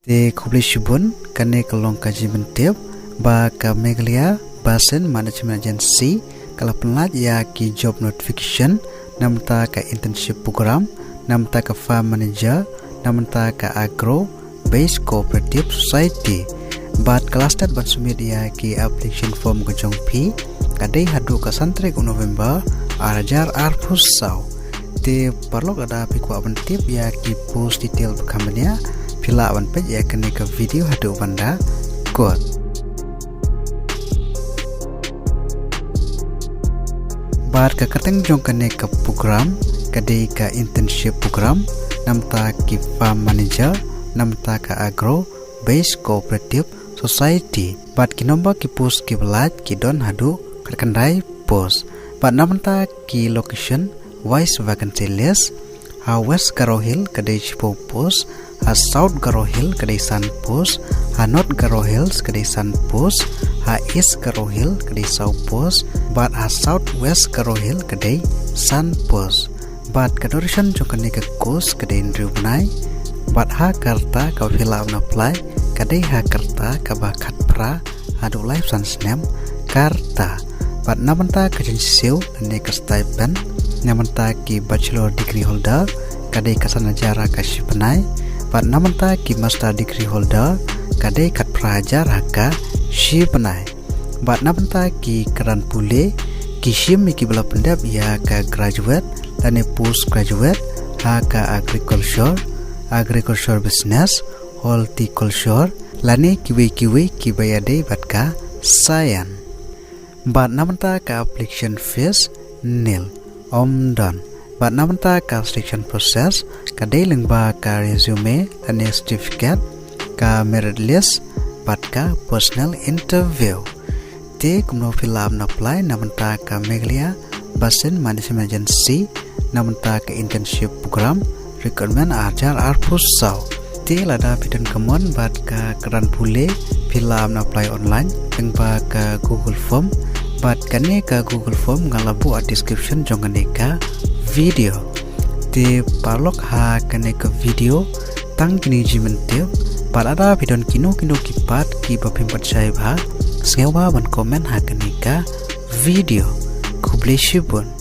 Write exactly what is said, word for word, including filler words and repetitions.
Te khublei shibun, kane ka long ka jingpyntip ba ka Meghalaya Basin Management Agency ka la pynlait ïa ki job notification na bynta ka internship program, na bynta ka farm manager, na bynta ka agro based cooperative society. Bad ka last date ban submit ïa ki application form ka jong phi ka dei haduh ka san tarik u November ar hajar arphew saw. Te paralok, lada phi kwah ban tip ïa ki post detail ba kham bniah, phi lah ban peit ïa kane ka video haduh ban da kut. Bad ka kyrteng jong kane ka program ka dei ka internship program na bynta ki farm manager, na bynta ka agro based cooperative society. Bad ki number ki post ki ba lait ki don haduh khatkhyndai post. Bad na bynta ki location wise vacancy list, ha West Garo Hills ka dei shiphew post, ha South Garo Hills ka dei san post, ha North Garo Hills ka dei san post, ha East Garo Hills ka dei saw post, bad ha South West Garo Hills ka dei san post. Bad ka duration jong kane ka course ka dei hynriew bnai. Bad ha ka rta kaba phi lah ban apply ka dei ha ka rta kaba khatphra haduh laiphew san snem ka rta. Bad na bynta ka jingsiew lane ka stipend, na bynta ki bachelor degree holder ka dei ka san hajar ha ka shi bnai. Bad na bynta ki master degree holder ka dei khatphra hajar ha ka shi bnai. Bad na bynta ki kyrdan pule, ki shim ïa ki ba la pyndep ïa ka graduate lane post graduate ha ka agriculture, agriculture business, horticulture, lane kiwei kiwei ki ba ïadei bad ka science. Bad na bynta ka application fees nil, ym don. Bad na bynta ka selection process ka dei lyngba ka resume lane certificate, ka merit list, bad ka personal interview. Te kumno phi lah ban apply na bynta ka Meghalaya Basin Management Agency na bynta ka internship program recruitment ar hajar arphew saw. Te lada phi don ka mon bad ka kyrdan pule, phi lah ban apply online lyngba ka Google Form. Bad kane ka Google Form nga la buh ha description jong kane ka video. Te paralok, ha kane ka video tang kine ki jingpyntip. Bad lada phi don kino kino ki pat ki ba phim pat shai bha, sngewbha ban comment ha kane ka video. Khublei shibun.